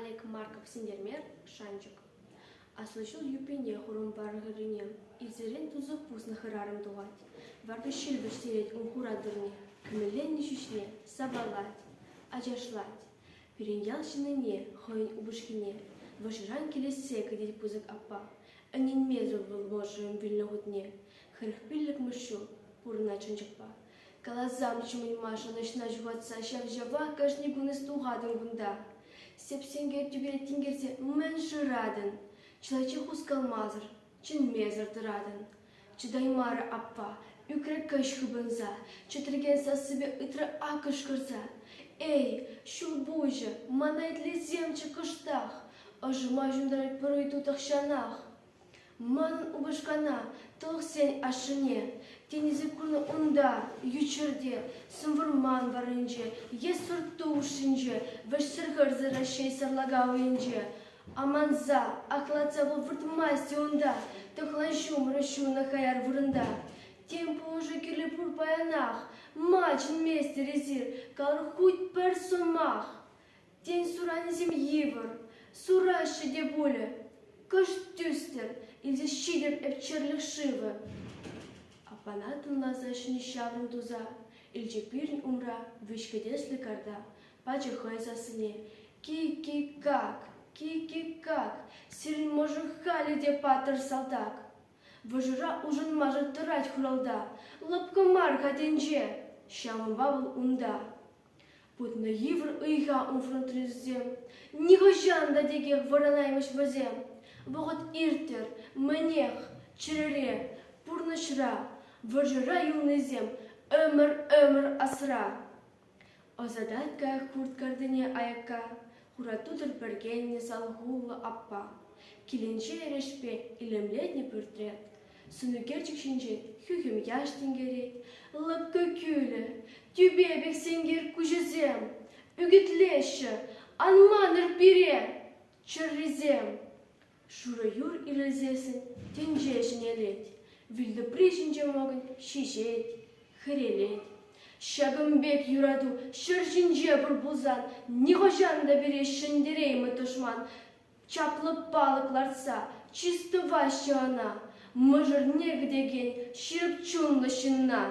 Олег Марков Синтермер, Шанчӑк. Аслӑ ҫул юппине хурӑнвар хӗррине ирсерен тусӑх пуснӑ хӗрарӑм тухать. Варкӑш ҫил вӗҫтерет ун хура тырне, кӗмӗлленнӗ ҫӳҫне сапалать, ачашлать. Пирӗн ял ҫыннине, хӑйӗн упӑшкине, вӑрҫӑран килессе кӗтет пысӑк аппа. Ӗненмесӗр вӑл мӑшӑрӗн вилнӗ хутне. 45-мӗш ҫул пурӑнать шанчӑкпа. Каласамччӗ мӗн-ма шанӑҫна ҫухатса ҫав-ҫавах кашни кун эс тухатӑн кунта. Сеп-сенкер тӳпере тинкерсе мӗн шыратӑн? Чылайччен хускалмасӑр, чӗнмесӗр тӑратӑн. Чӑтаймарӗ аппа, ӳкрӗ кӗҫ хыпӑнса, чӗтрекен сассипе ыйтрӗ ак кӑшкӑрса: «Эй, ҫулпуҫӗ, мана итлесемччӗ кӑштах, ӑшӑма ҫунтарать пӗр ыйту тахҫанах. Манӑн упӑшкана, тӑлӑхсен ашшӗне, тинӗсе курнӑ унта, ют ҫӗрте, сӗм вӑрман варринче е сӑрт-ту хушшинче, вӗҫсӗр-хӗрсӗр Раҫҫей сарлака уйӗнче. Аманса, ахлатса вӑл выртмасть-и унта, тӑхлан ҫумӑрӗ ҫунӑ хаяр вырӑнта. Тем пулӑшу кирлӗ пур паянах, ма чӗнместӗр эсир, калӑр хуть пӗр сӑмах. Тен, суранӗсем йывӑр, сураҫҫӗ те пулӗ. Кӑшт тӳстӗр, илсе ҫитӗп эп чӗрлӗх шывӗ. Аппана тӑнласа ҫӗнӗ ҫаврӑм туса илчӗ пирӗн умра виҫ кӗтеслӗ карта, пачӗ хӑй сассине. Ки-ки-как, ки-ки-как, сирӗн мӑшӑр халӗ те паттӑр салтак. Вӑрҫӑра улшӑнмасӑр тӑрать хуралта, лӑпкӑ мар-ха тӗнче, ҫавӑнпа вӑл унта. Путнӑ йывӑр ыйха ун фронтрисем, нихӑҫан та текех вӑранаймӗҫ вӗсем. Вӑхӑт ирттӗр, мӗнех, чӗрере, пурнӑҫра, вӑрҫӑра юлнисем ӗмӗр-ӗмӗр асра. Ӑсатать кайӑк хурт картине аякка, хура тутӑр пӗркеннӗ салхуллӑ аппа. Килӗнче эрешпе илемлетнӗ пӳртре Сӑнӳкерчӗк ҫинчен хӳхӗм яш тинкерет, лӑпкӑ кӳлӗ, тӳпе пек сенкер куҫӗсем ӳкӗтлеҫҫӗ, ан манӑр пире, чӗррисем. Шурӑ юр ирӗлсессӗн тӗнче ҫӗнелет, вилтӑпри ҫинче мӑкӑнь ҫиҫет, хӗрелет. Ҫакӑн пек юрату ҫӗр ҫинче пур пулсан нихӑҫан та пире ҫӗнтереймӗ тӑшман. Чаплӑ палӑк лартса чыс тӑваҫҫӗ ӑна, мӑшӑрне кӗтекен ҫирӗп чунлӑ ҫынна.